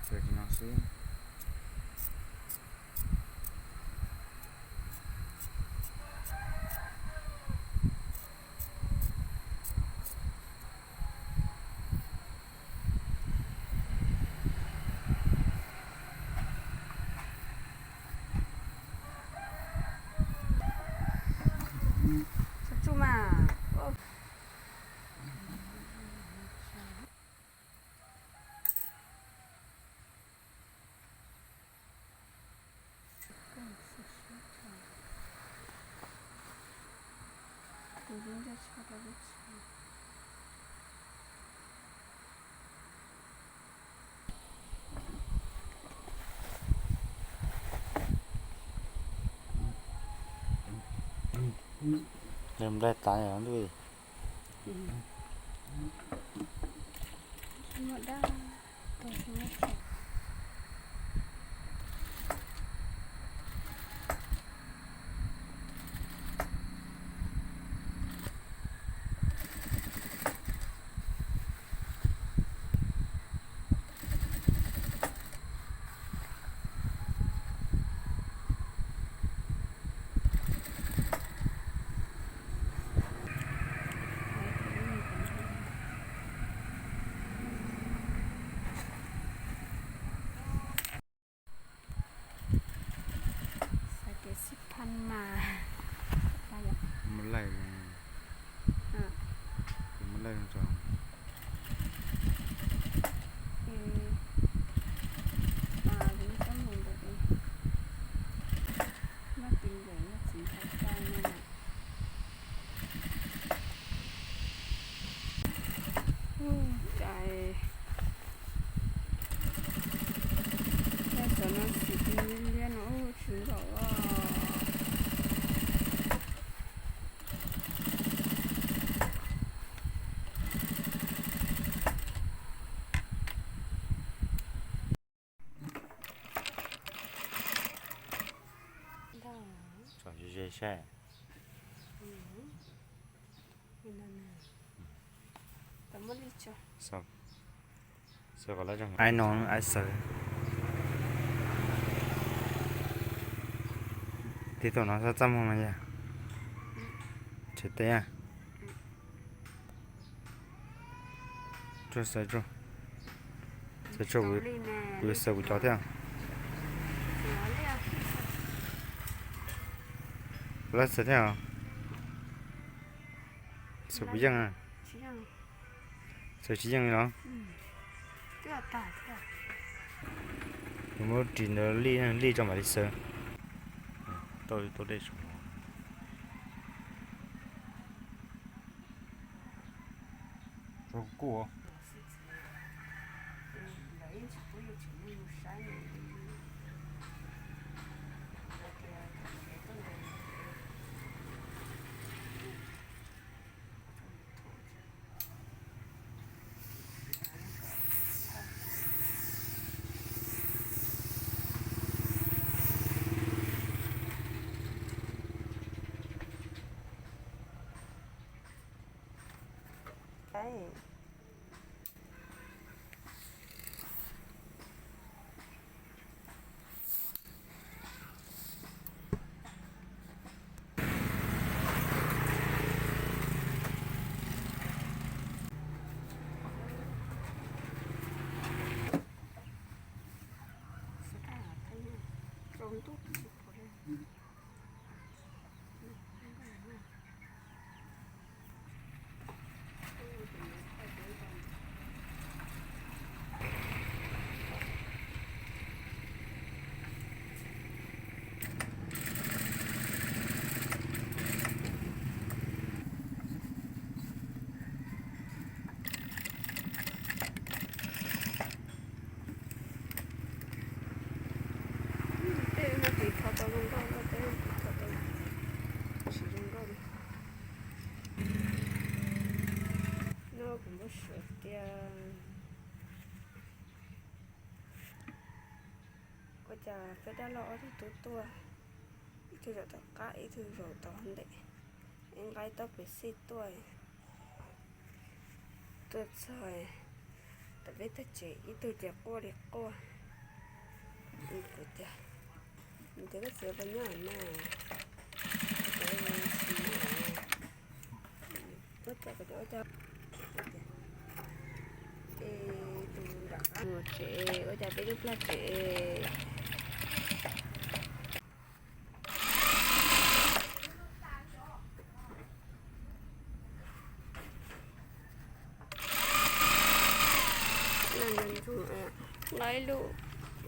Txawm li no xwb. Tsuj mas. Nplaig tas ntuj. Xav kev sib phaj mas. Mus laij, mus laij zoo tso. Mas mus ntawm, mas tus ntawm no txiv ntxhais tau no na. Ub, cas nyob cov no xim liab liab no ub tsis nkaum os. Tsom ze ze saib. Ai no ai xaws. Tig tau no txaj muag mas yog. Tsev teb. Tsuag xaws tsuag. Xaws tsuag, kuv xaws kuv cov thiab. Kuv lab xaws thiab os. Xaws puas yeej? Xaws tsis yeej li los? Kuv muab ris ntawd lij lij tso mam li xaws. Tau tau dej su. Tso kuj. Tej no kuv thov tau zoo nkauj, tej kuv thov tau tsis zoo nkauj li. No kuv npau suav tias ua cas peb dab laug ob tug tub tuaj, ib tug zaum tom qab ib tug zaum tom ntej, es nqa ib tauv pes xij tuaj, tuaj txog Peb tag tsev ib tug ces quaj li quaj. Kuv tias, kuv tias koj txiv puas nyob na? Ua cas kuv tias ua cas, es tus nram qab mus tsev ua cas peb lub plag tsev. Los ib lub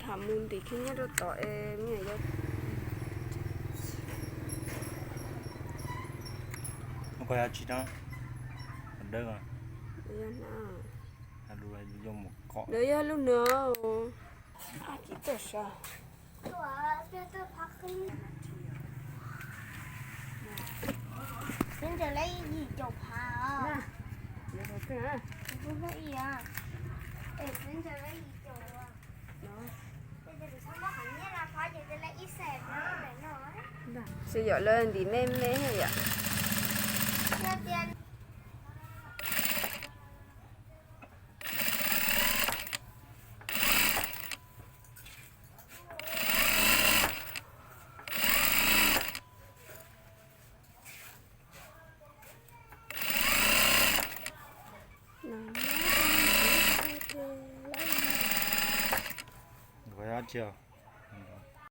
tham mus ntim khib nyob rau tod es me nyuam yaus. Koj yog tsis no, dawb, yog lub no, Txiv ntawd lawv yim caum phav os. Txiv ntawd lawv yim caum. Tsis yog lawv ntim me me yom. Ua dab tsi os?